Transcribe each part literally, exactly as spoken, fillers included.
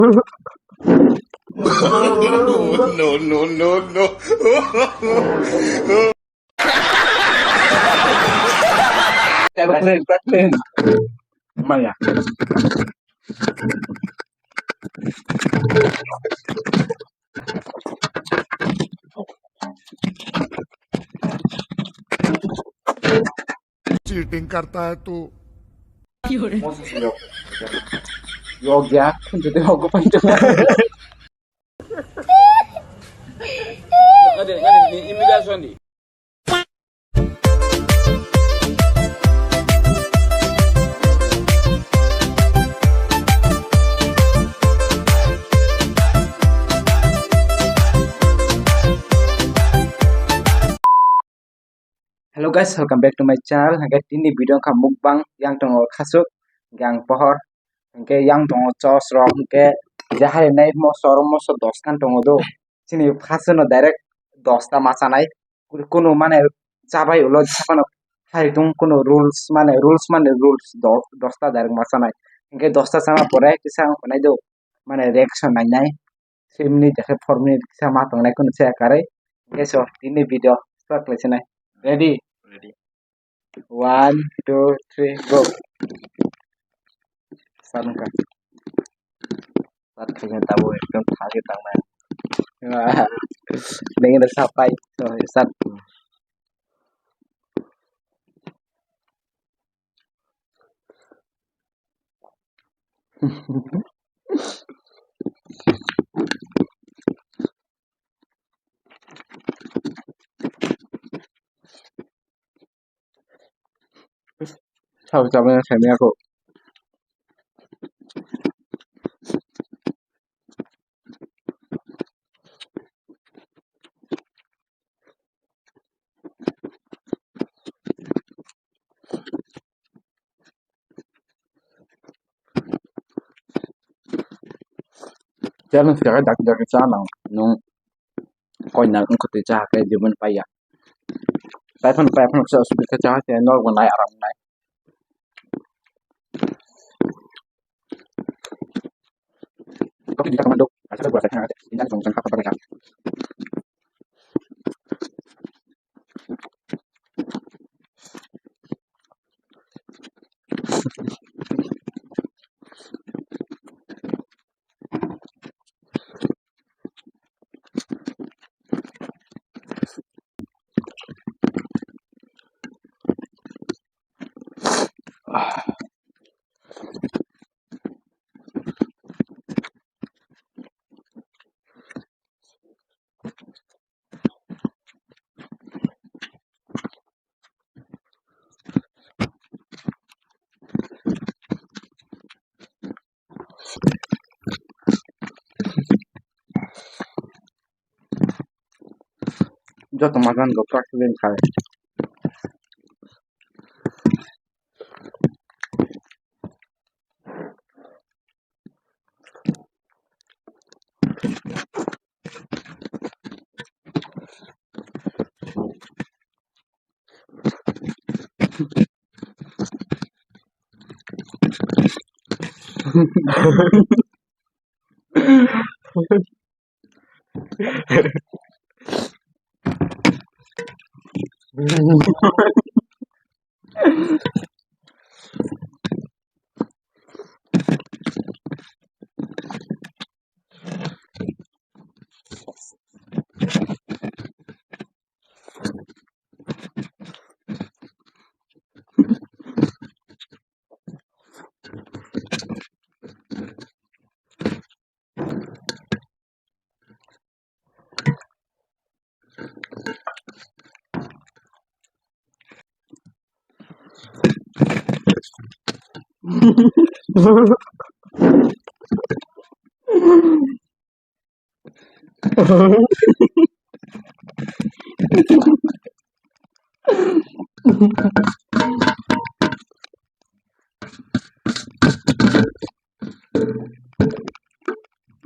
No, no, no, no. Maya. Cheating karta hai tu. Yo gya, kun jete hogo pancham. Ngade, ngade, ni imigrasyon di. Hello guys, welcome back to my channel. Hingke tini video wngkha mukbang, yang tongo khasuk, yang pohor, hingke yang tongo chos rok, hingke jahai nai moso oro moso dos khan tongo do. Chini first no direct dos ta ma chanai. Kunu mane chabai ulo jahai tung kunu rules mane rules mane rules dos, dos ta direct ma chanai. Hingke dos ta chama pore kisa wng nai do mane reaction nai nai. Three minute ya khe four minute kisa ma tongnai kunu chaya karwi. Hingke so tini video start khlai sinai. Ready? Ready. One, two, three, go. Start wngkha. Start khlai sinai tabuk ekdom thang khe tangnai. Nini sapai. So, start. Sabo chabwi khaimani ako. Challenge khe dak dak cha nang nung koi nang wngkha twi cha khe jibon paiya. Taiphano taiphano kisa osubit khe cha khe norok bo nai aram nai. Joto majan go practice khai.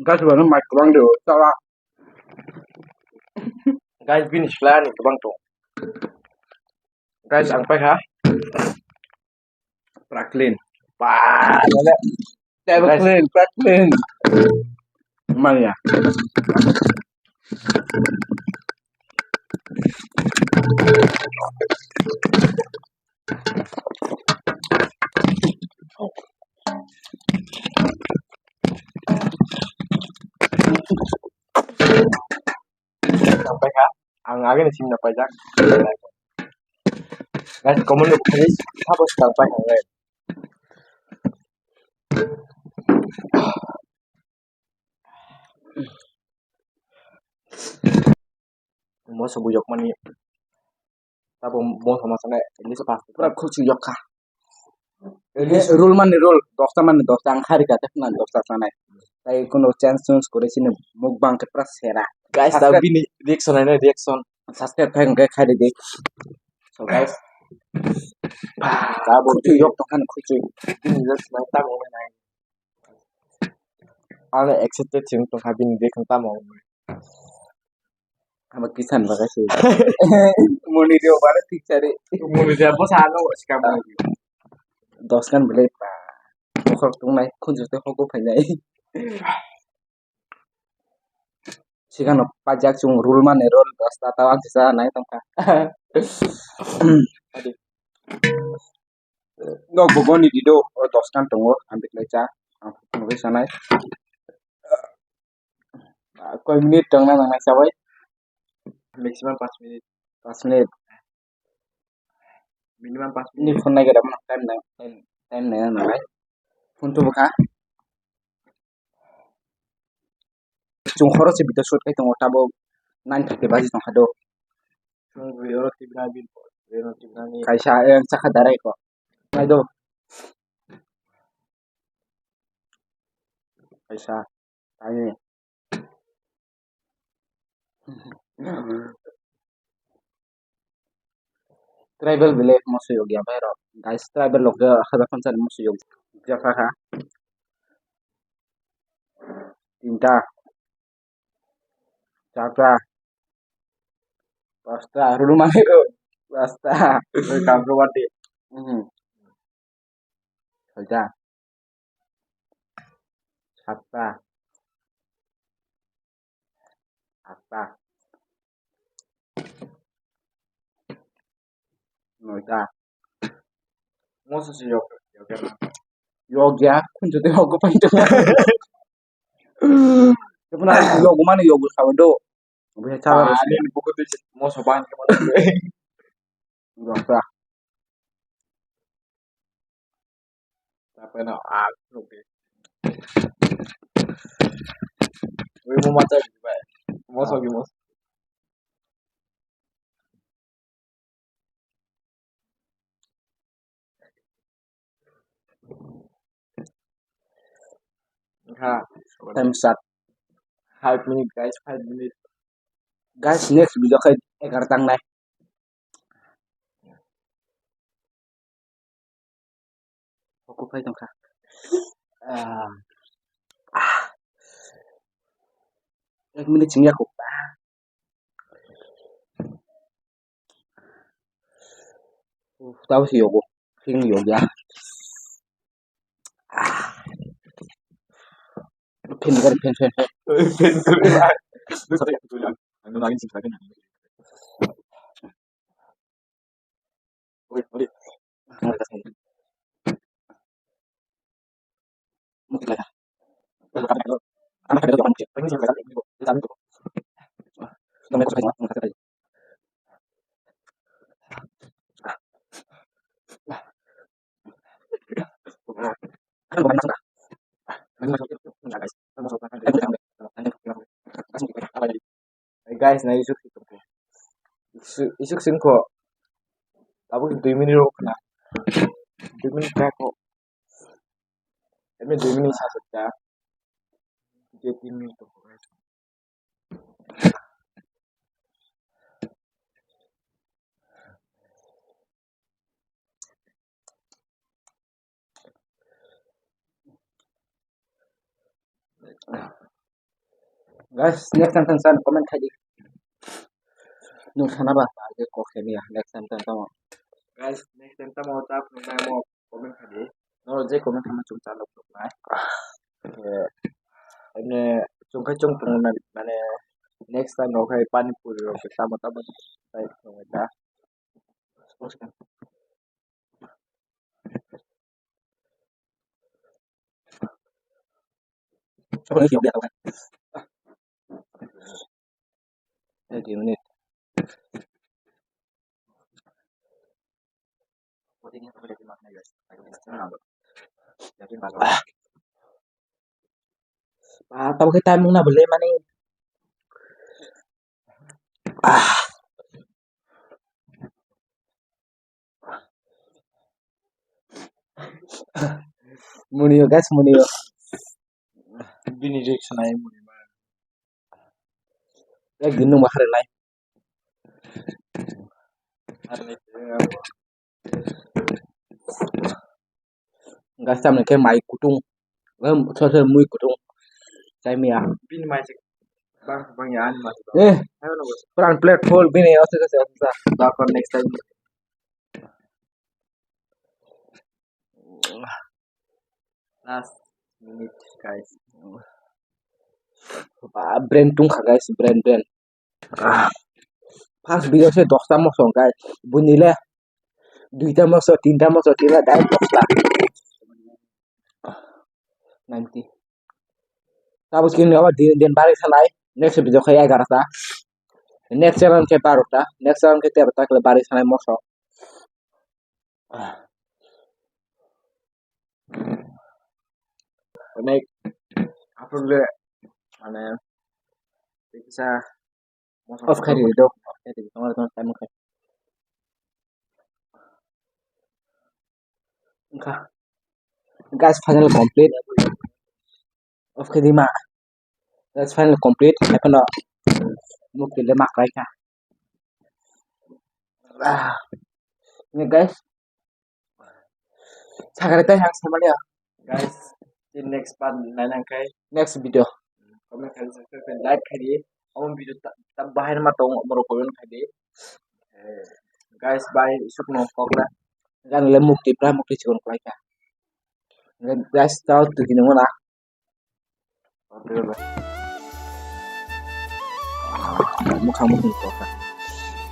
Guys, wano mic kwbang de o, chala. Guys, bini sla ni kwbang tong. Guys, ang paikha. Praklin. Ba, lele. Praklin, Praklin. Manya. Sampai ha, ang agini sim na paijak. Guys, comment rok khai sabo star pai ang le. Moso bujok mani. Tabo moso masane, at least pas pura khusu yok kha. Rule mani rule, dosta mani dosta, ang khari kha, tei khna dosta sanai. Tai kuno chance chance kore sini mukbang khe pura sera. Guys, ta bini reaction hai na, reaction. Subscribe khai hwnkhe khai di. So guys, ta bo khusu yok tong kha, khusu. Bini reaction hai ta bo nai. Ano excited sing tong kha bini reaction tamo. Abo kisan bagwi se. Moni dio bare tik sari. Moni dio bo sa no sikam. Dos kan bele pa. Bokhok tungnai khunju te hogo phainai. Sikano pajak chung rule mane rule dos ta tawang sisa nai tongkha. Nok bo goni di do, o dos kan tongo, ang biklai cha, ang phunugwi sanai. Koi minute tongna nangnai chabai? Maximum pas minute. Pas minute. Minimum pas minute. Ni phone nai gada mano time nai, time, time nai nangnai. Phone to bwkha. Chung khoro se video shoot khai tongo, tabo nine thirty baji tongkha do. Chung video oro tibna bil, video tibna ni. Kaisa, eh, chakha darai ko. Nai do. Kaisa. Tani. Tribal village moso yokya bai rok. Guys, tribal rok hajar phansa moso yok. Jaka ha. Tinta. Charta. Pasta. Rulu mani ro. Pasta. Oi, kam ro bati. Hmm. Soita. Satta. Atta. Noita. Moso se yok, yok ya. Yok ya, khunju de yok pai to. Tepuna yok mani yok sawo do. Obo he chala. Ah, ni buku tu moso ban ke mana. Yok sa. Apa no? Ah, oke. Wih, mau mata juga. Moso ki moso. Ha. Time start. Five minute, guys, five minute. Guys, next video khe egar tangnai. Hoku phai tongkha. Ah. Ah. Ek minute sing yaku. Uf, tabo se yogo. Sing yogya. Ah. Phin kar, phin, phin, phin. Phin kar. Guys, na isuk sing tongkha. Isuk, isuk singkho. Tabuk dui minute rok khna. Dui minute kha kho. Emi dui minute sa sakya. Je tin minute tongkho, guys. Guys, next time tamo comment khai di. Nung sana ba, ba, je kok khe niya, next time tamo. Guys, next time tamo chap nung nai mo comment khai di. No, je comment khai ma chung chalo nai. Eh, Mane chwng khai chwng tong mane next time rok khai pani puri rok tamo tamo tei tong da. Tei di minute. Ah, tamo khe time wngna bo le mani. Ah. Munio, guys, munio. Bini reaction ai munio. Ek din nung bahar lai. Guys, tamni khe mai kutung. Em, sor sor mui kutung. Chai mia. Bini mai se bang bang ya ani mai. Eh, pran plate full bini ose ose ose. Dakon next time. Last minute, guys. Ba, brain tungkha, guys, brain, brain. Ah. First video se dosta mosong, guys. Bunile duita moso, tinta moso, tila dai dosta. Ninety. Tabuk skin aba din, din bari sanai. Next video khe egarota. Next channel khe barota. Next channel khe terota kle bari sanai moso. Onek aphuru le mane kisa off khai ridi do, off khai ridi, tongmani tongmani time khai. Wngkha. Guys, final complete. Off khai di ma. Guys, final complete. Haikhe no mukti le mak lai kha. Ah. Ini guys. Sakare tai hang samani ya. Guys, di next part nainang kai. Next video. Comment khai di, subscribe khai di, like khai di. Omo video ta, ta bahai ma tong, omo comment khai di. Eh, guys, bye, isuk no kokla. Gan le mukti pra mukti chikon klai kha. Guys, tao tu kini mona. Mukhang mukhung kokha.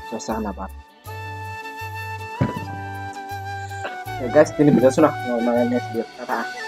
Sosa na ba. Guys, tini video suna. Next video. Tata.